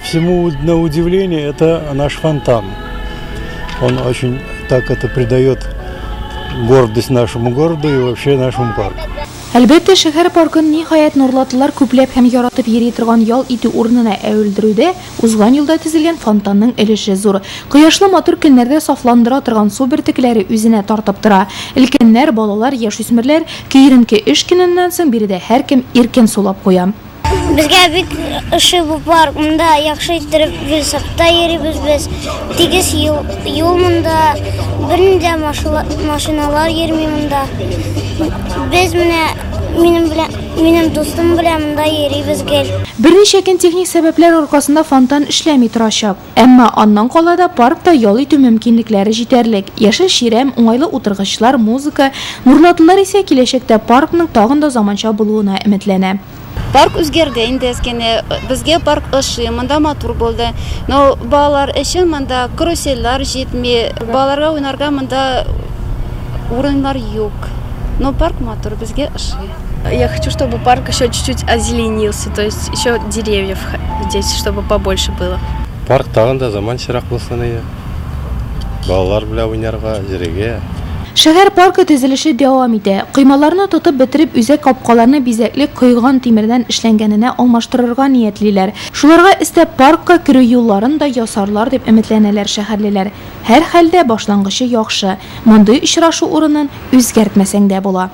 Всему на удивление, это наш фонтан. Он очень так это придает гордость нашему городу и вообще нашему парку. Әлбәттә, шәһәр паркын, ниһаять, нурлатлылар күпләп һәм яратып йөри торган ял итү урынына әверелдерүдә узган елда төзелгән фонтанның өлеше зур. Кояшлы матур көннәрдә сафландыра торган су бөртекләре үзенә тартып тора. Өлкәннәр, балалар, яшүсмерләр киеренке эш көненнән соң биредә һәркем иркен сулап куя. Безгә бик ошый бу парк. Монда яхшы иттереп велосипедта йөрибез без. Тигез юл, юл монда. Бернинди дә машиналар йөрми монда. Без менә минем белән минем дустым белән монда йөрибез гел. Берничә көн техник сәбәпләр аркасында фонтан эшләми торачак. Әмма аннан кала да паркта ял итү мөмкинлекләре җитәрлек, яшел чирәм, уңайлы утыргычлар, музыка. Нурлатлылар исә киләчәктә паркның тагын да заманча булуына өметләнә. Парк үзгәрде инде әзгенә. Безгә парк ошый, монда матур булды. Но балалар өчен монда карусельлар җитми, балаларга уйнарга монда урыннар юк. Но парк матур, безгә ошый. Я хочу, чтобы парк еще чуть-чуть озеленился, то есть еще деревьев здесь, чтобы побольше было. Парк тагын да заманчарак булсын иде. Балалар белән уйнарга, йөрергә. Шәһәр паркы төзелеше дәвам итә. Коймаларны тотып бетереп, үзәк капкаларны бизәкле койган тимердән эшләнгәненә алмаштырырга ниятлиләр. Шуларга өстәп паркка керү юлларын да ясарлар дип өметләнәләр шәһәрлеләр. Һәрхәлдә, башлангычы яхшы. Мондый очрашу урынын үзгәртмәсәң дә була.